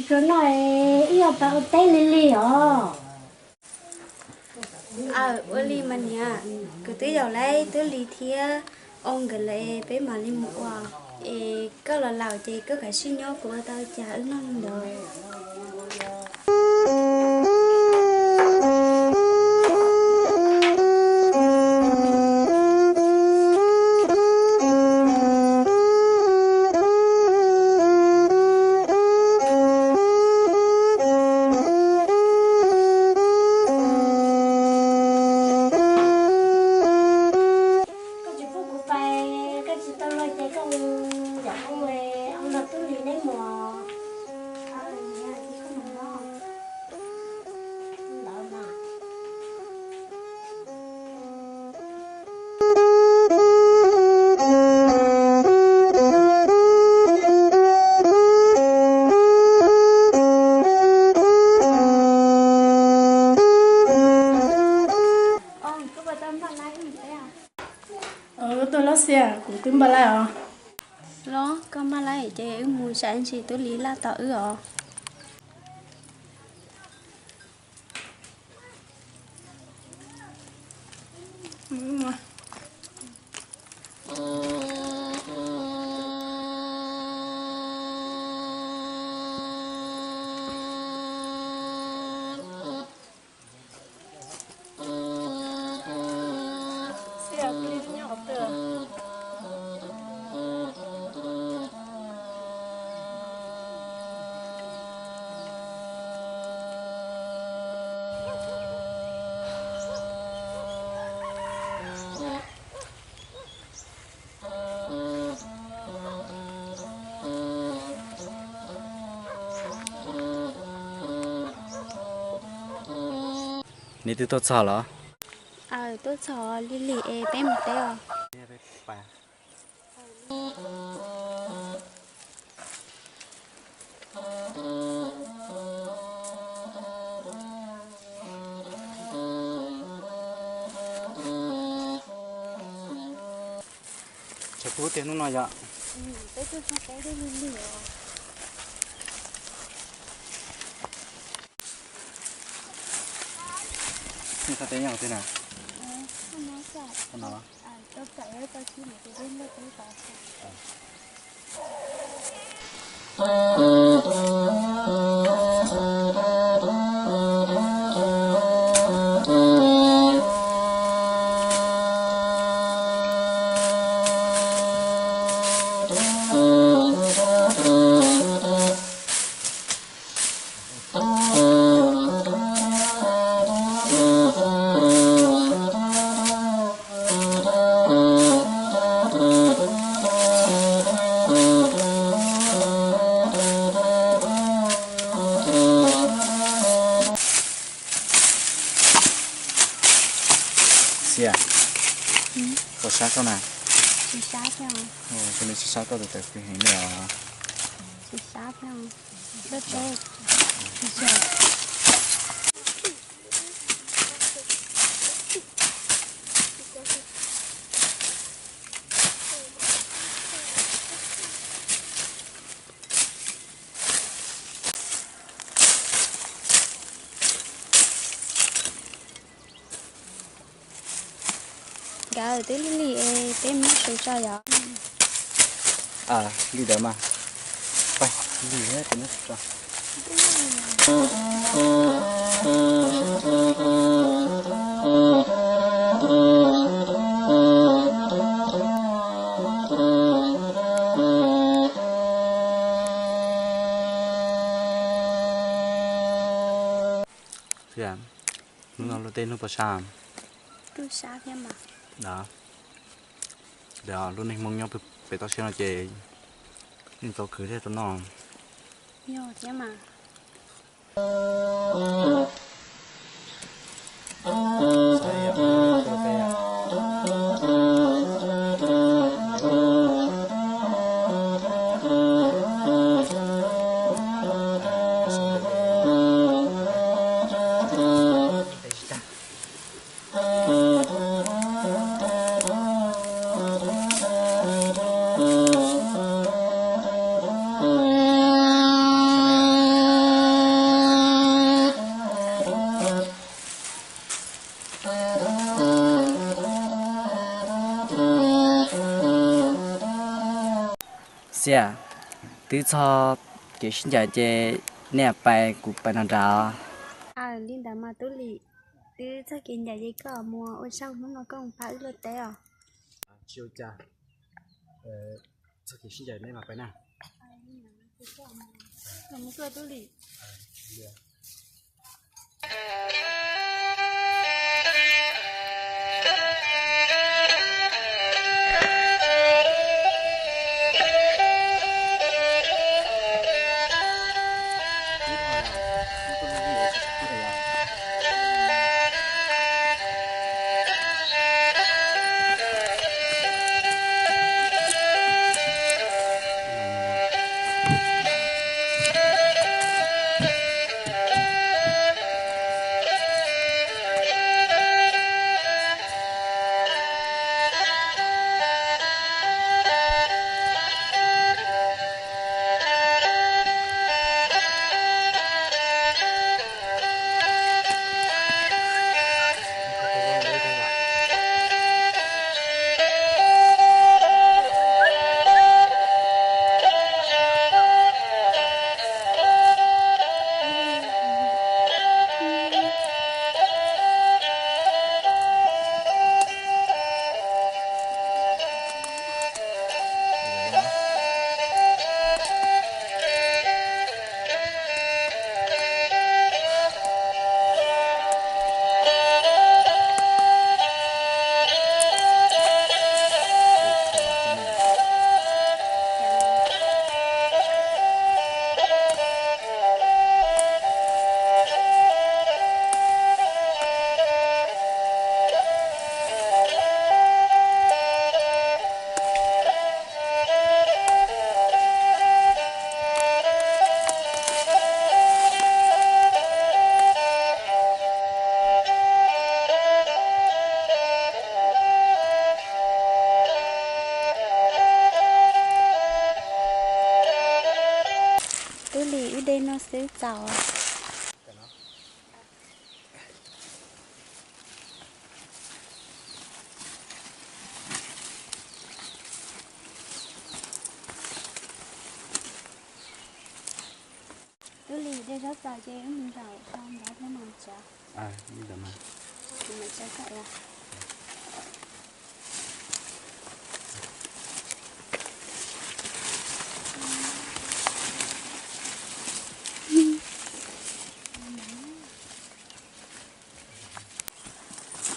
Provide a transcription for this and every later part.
Zaum no wb yuav pais ua teb li li os. Aw, ua li mas niam, kuv twb yaum lawm Tub Lis thiab Au nkawd lawm, peb mam li mus ua. Es koj los lawm ces koj kav tsij nyob, kuv ua tau cas wb noj li ntawd. Koj tsis pub kuv pais, koj tsis tau los ces koj mus yaum Au, Au nrog Tub Lis neb mus. Ntawd mas. Koj tuaj los xwb, kuv twb npaj lawm os. Los koj npaj lawm ces wb mus, tsam ntsis Tub Lis laj tom wb os. Neb twb tuaj txog los? Aw, tuaj txog li li es peb mus teb os. Tshav kub tiag hnub no yom. Nej txog teb nyob qhov twg na? Qhov no los? Xiab, puas sab koj na? Tsis sab thiab. Ua li tsis sab koj tus tawv fwj heev li os. Tsis sab thiab. Dab teb. Nkawd twb lig lig es peb muab su tso yom. Lig ntawd mas. Pab lig peb muab su tso. Hnub no luaj teb hnub puas sab? Lub neej Hmoob nyob pem toj siab no ces yeej txaus khwv thiab tau noj. Yog thiab mas. Sia, twb txog kev sib ncaim ces nej pais, kuv pais nram nrad. Aws, li ntawd mas Tub Lis, twb txog kev ncaim ces koj mus ua zaj hnub no koj mus pab wb luaj teb os. Tsis ua cas, txog kev sib ncaim nej mam pais na. Mus tuaj Tub Lis. Tub Lis, wb de no xwb txaus. Tub Lis, de zaub txaus ces wb mus zaum rau nrad thiab mas tsav. Kuv mam tsav kom os.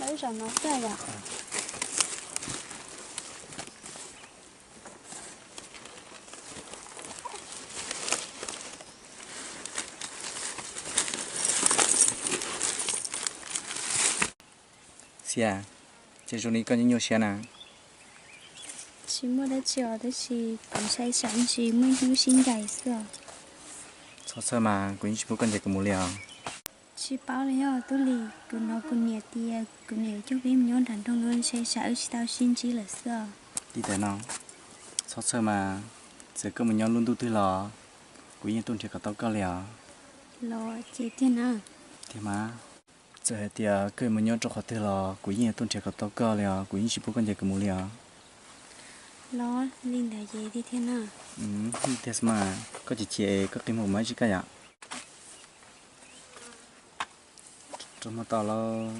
Lawv zaum no xwb yom. Sia, ces zoo li koj nyuaj nyuaj siab na. Tsis muaj dab tsi os, tab sis kuv ntshai tsam ntsis muaj ib hnub sib ncaim xwb os. Txhob txhawj mas, kuv yeej tsis pub koj ncaim kuv mus li os. Tsis paub li os Tub Lis, kuv hnov kuv niam tias kuv niam coj peb mus nyob nram nroog no ntshai tsam wb tsis tau sib ntsib lawm xwb os. Li ntawd no, txhob txhawj mas, txawm koj mus nyob lub ntuj twg los kuv yeej tuaj nrhiav kom tau koj li os. Los ces tiag na. Tiag mas. Txawm hais tias koj mus nyob rau qhov twg los kuv yeej yuav tuaj nrhiav kom tau koj li os, kuv yeej tsis pub koj ncaim kuv mus li os. Los li ntawd ces tiag tiag na. Tiag mas, koj chim chim, koj qi muag mas ib tsam kaj yom. Rau hmo tau lauj.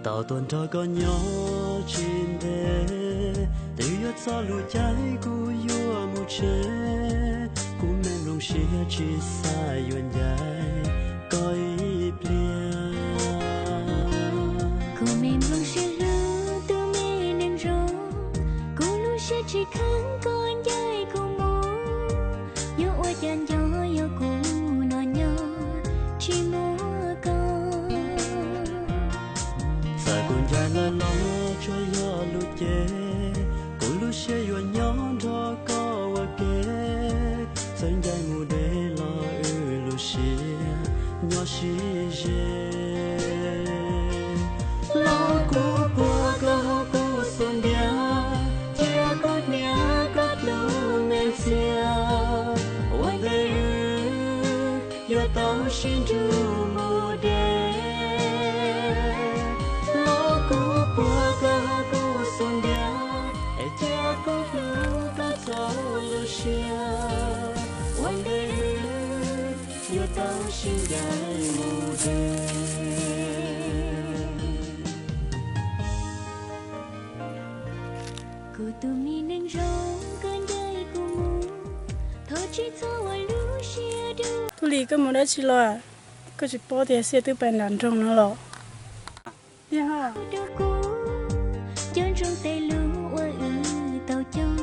Tau tuaj nrog koj nyob tsis ntev, twb yuav txog lub caij kuv yuav mus tsev. Kuv me nplooj siab tsis xav yuav ncaim koj ib pliag. Kuv me nplooj siab hlub tus me neeg zoo, kuv lub siab tsis kheev koj ncaim kuv mus. Yog ua cas nco yog kuv no nyob tsis muaj koj. Txawm kuv ncaim lawm los Ua ntej wb yuav tau sib ncaim mus. Kuv tus me neeg zoo, koj ncaim kuv mus, thov tsis txhob ua lub siab dub. Tub Lis, koj mus dab tsi los? Koj tsis paub tias Xiaj twb pais nram nroog no los? Yog, rau kuv cov ntsoog tej lus uas wb tau cog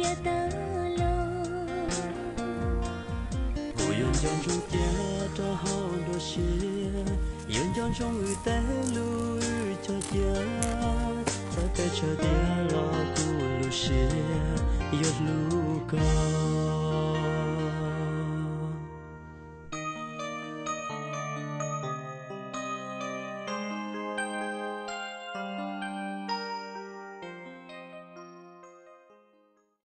yav tas los. Kuv yuav nco ntsoov cia rau hauv nruab siab, yuav nco ntsoov wb tej lus wb cog cia, txawm peb tsawg tiag los kuv lub siab yuav hlub koj.